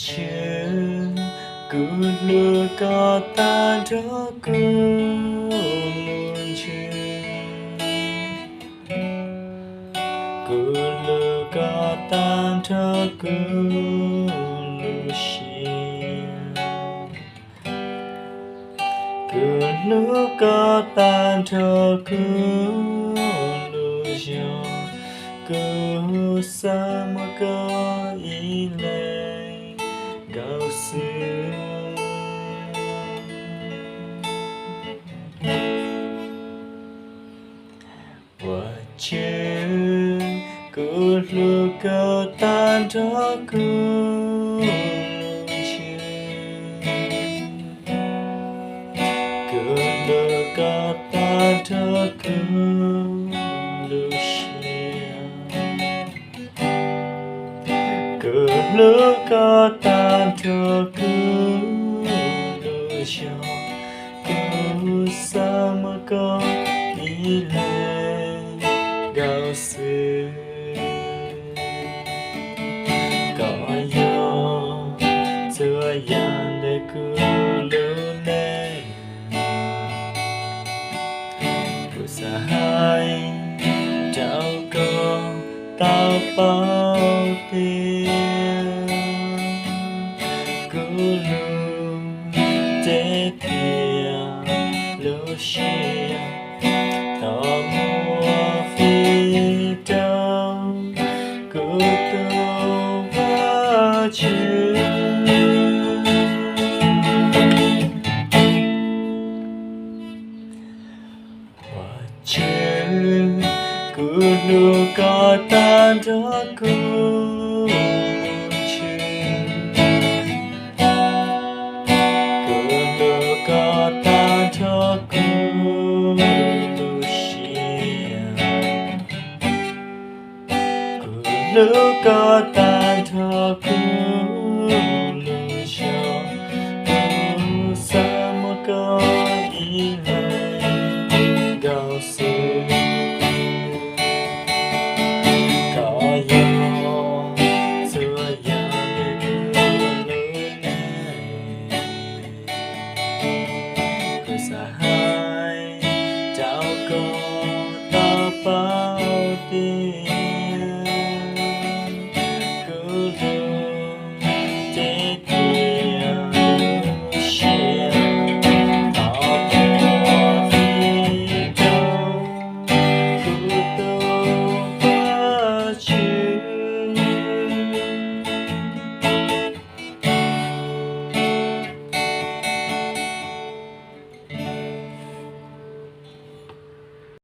Tswv, kuv hlub koj tag nrho kuv lub ntsws. Kuv hlub koj tag nrho kuv lub siab. Kuv hlub koj tag nrho kuv lub zog. Kuv xav muab koj ib leeg nkaus xwb. Ua Tswv, kuv hlub koj tag nrho kuv lub ntsws. Kuv hlub koj tag nrho kuv lub siab. Kuv hlub koj tag nrho kuv lub zog. Kuv xav muab koj ib leeg nkaus xwb. Koj yog txhua yam ntawm kuv lub neej. Kuv xav hais rau koj tau paub tias kuv lub ntsej thiab lub siab tau muab fij rau kuv tus Vajtswv. Ua Tswv, kuv hlub koj tag nrho kuv lub ntsws. Kuv hlub koj tag nrho kuv lub siab. Kuv hlub koj tag nrho kuv